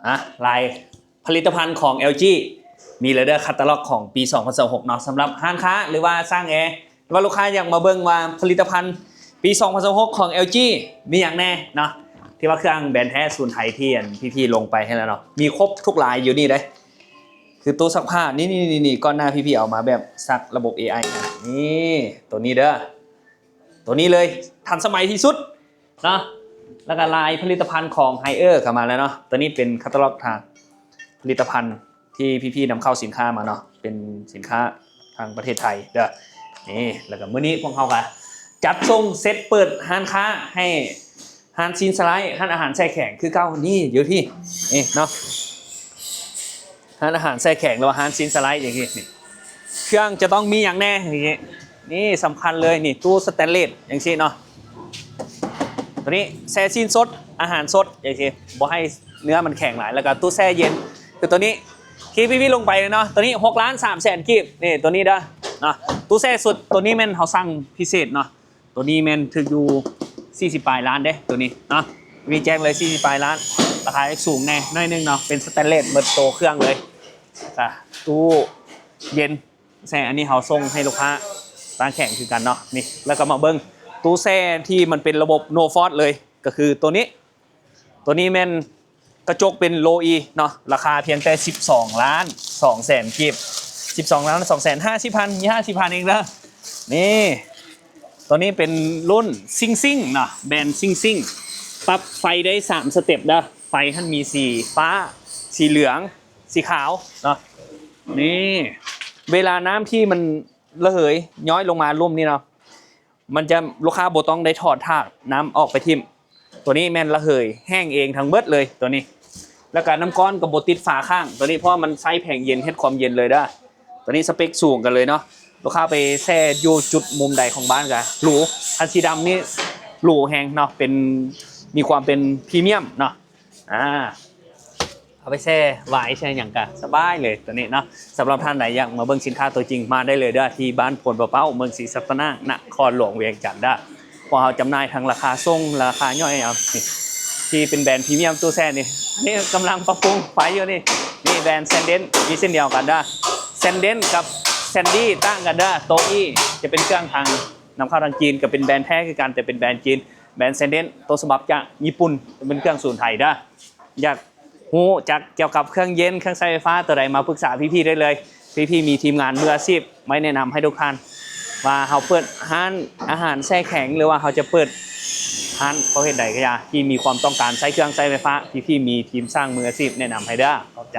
ອ່ະ ລາຍຜະລິດຕະພັນຂອງ ແອລຈີ ມີເລີຍເດີ ຄາຕາລັອກຂອງປີສອງພັນຊາວຫົກເນາະ ສຳລັບຮ້ານຄ້າ ຫຼືວ່າຊ່າງແອ ຫຼືວ່າລູກຄ້າຢາກມາເບິ່ງວ່າຜະລິດຕະພັນປີສອງພັນຊາວຫົກຂອງ ແອລຈີ ມີຫຍັງແດ່ເນາະ ທີ່ວ່າເຄື່ອງແບຣນແທ້ສູນໄທທີ່ອັນພີ່ໆລົງໄປໃຫ້ແລ້ວເນາະ ມີຄົບທຸກລາຍຢູ່ນີ້ເດ້ ຄືຕູ້ຊັກຜ້າ ນີ້ໆໆໆ ກ່ອນໜ້າພີ່ໆເອົາມາແບບຊັກລະບົບເອໄອ ນີ້ ໂຕນີ້ເດີ ໂຕນີ້ເລີຍ ທັນສະໄໝທີ່ສຸດເນາະ ແລ້ວກໍລາຍຜະລິດຕະພັນຂອງ Haier ເຂົ້າມາແລ້ວເນາະ ໂຕນີ້ເປັນຄາຕາລັອກທາງຜະລິດຕະພັນທີ່ພີ່ໆນຳເຂົ້າສິນຄ້າມາເນາະ ເປັນສິນຄ້າທາງປະເທດໄທເດີ ນີ້ ແລ້ວກໍມື້ນີ້ພວກເຮົາກໍຈັດສົ່ງເຊັດເປີດຮ້ານຄ້າໃຫ້ ຮ້ານຊີ້ນສະໄລ ຮ້ານອາຫານແຊ່ແຂງຄືເກົ່າ ນີ້ຢູ່ທີ່ ນີ້ເນາະ ຮ້ານອາຫານແຊ່ແຂງ ຫຼືວ່າຮ້ານຊີ້ນສະໄລ ຢ່າງທີ່ນີ້ ເຄື່ອງຈະຕ້ອງມີຫຍັງແດ່ ຢ່າງທີ່ນີ້ ນີ້ສຳຄັນເລີຍ ນີ້ຕູ້ສະແຕນເລດ ຢ່າງຊີ້ເນາະ ໂຕນີ້ແຊ່ຊີ້ນສົດ ອາຫານສົດ ຢ່າງທີ່ ບໍ່ໃຫ້ເນື້ອມັນແຂງຫຼາຍ ແລ້ວກໍຕູ້ແຊ່ເຢັນ ຄືໂຕນີ້ ທີ່ພີ່ໆລົງໄປເນາະ ໂຕນີ້ຫົກລ້ານສາມແສນກີບ ນີ້ ໂຕນີ້ເດີເນາະ ຕູ້ແຊ່ສົດ ໂຕນີ້ແມ່ນເຮົາສັ່ງພິເສດເນາະ ໂຕນີ້ແມ່ນຖືກຢູ່ສີ່ສິບປາຍລ້ານເດ້ ໂຕນີ້ເນາະ ມີແຈ້ງເລີຍສີ່ສິບປາຍລ້ານ ລາຄາສູງແດ່ໜ້ອຍໜຶ່ງເນາະ ເປັນສະແຕນເລດເບິດໂຕເຄື່ອງເລີຍ ກະຕູ້ເຢັນແຊ່ ອັນນີ້ເຮົາສົ່ງໃຫ້ລູກຄ້າຕ່າງແຂງຄືກັນເນາະ ນີ້ ແລ້ວກໍມາເບິ່ງຕູ້ແຊ່ທີ່ມັນເປັນລະບົບ No Frost ເລີຍ ກໍຄືໂຕນີ້ ໂຕນີ້ແມ່ນ ກະຈົກເປັນໂລອີເນາະ ລາຄາພຽງແຕ່ສິບສອງລ້ານສອງແສນກີບ ສິບສອງລ້ານສອງແສນຫ້າສິບພັນ ມີຫ້າສິບພັນເອງເດີ ນີ້ ໂຕນີ້ເປັນລຸ້ນຊິງຊິງເນາະ ແບຣນຊິງຊິງ ປັບໄຟໄດ້ສາມສະເຕັບເດີ ໄຟຫັ້ນມີສີຟ້າ ສີເຫຼືອງ ສີຂາວເນາະ ນີ້ ເວລານ້ຳທີ່ມັນລະເຫີຍຍ້ອຍລົງມາລຸ່ມນີ້ເນາະ ມັນຈະ ລູກຄ້າບໍ່ຕ້ອງໄດ້ຖອດທາກນ້ຳອອກໄປຖິ້ມ ໂຕນີ້ແມ່ນລະເຫີຍແຫ້ງເອງທັງເບິດເລີຍໂຕນີ້ ແລ້ວກະນ້ຳກ້ອນກໍບໍ່ຕິດຝາຄ້າງໂຕນີ້ ເພາະວ່າມັນໃຊ້ແຜງເຢັນເຮັດຄວາມເຢັນເລີຍເດີ ໂຕນີ້ສະເປັກສູງກັນເລີຍເນາະ ລູກຄ້າໄປແຊ່ຢູ່ຈຸດມຸມໃດຂອງບ້ານກະຫຼູ ຄັນສີດຳນີ້ຫຼູແຮງເນາະ ເປັນ ມີຄວາມເປັນພຣີມຽມເນາະ ອາ ເອົາໄປແຊ່ວາຍແຊ່ຫຍັງກະສະບາຍເລີຍໂຕນີ້ເນາະ ສຳລັບທ່ານໃດຢາກມາເບິ່ງສິນຄ້າຕົວຈິງ ມາໄດ້ເລີຍເດີ ທີ່ບ້ານໂພນປະເປົ້າ ເມືອງສີສັດຕະນາກ ນະຄອນຫຼວງວຽງຈັນເດີ ພວກເຮົາຈຳໜ່າຍທັງລາຄາສົ່ງ ລາຄາຍ່ອຍ ເອົາ ທີ່ເປັນແບຣນພຣີມຽມຕູ້ແຊ່ນີ້ ນີ້ກຳລັງປັບປຸງໄຟຢູ່ນີ້ ນີ້ແບຣນແຊນເດັນ ມີເຊັ່ນດຽວກັນເດີ ແຊນເດັນກັບແຊນດີຕ່າງກັນເດີ ໂຕອີຈະເປັນເຄື່ອງທາງນຳເຂົ້າທາງຈີນ ກໍເປັນແບຣນແທ້ຄືກັນ ແຕ່ເປັນແບຣນຈີນ ແບຣນແຊນເດັນ ຕົ້ນສະບັບຈາກຍີ່ປຸ່ນ ເປັນເຄື່ອງສູນໄທເດີ ຢາກຮູ້ຈັກກ່ຽວກັບເຄື່ອງເຢັນ ເຄື່ອງໃຊ້ໄຟຟ້າຕົວໃດ ມາປຶກສາພີ່ໆໄດ້ເລີຍ ພີ່ໆມີທີມງານມືອາຊີບໄວ້ແນະນຳໃຫ້ທຸກທ່ານ ວ່າເຮົາເປີດຮ້ານອາຫານແຊ່ແຂງ ຫຼືວ່າເຮົາຈະເປີດຮ້ານປະເພດໃດກໍຢ່າ ທີ່ມີຄວາມຕ້ອງການໃຊ້ເຄື່ອງໃຊ້ໄຟຟ້າ ພີ່ໆມີທີມຊ່າງມືອາຊີບແນະນຳໃຫ້ເດີ ຂອບໃຈ.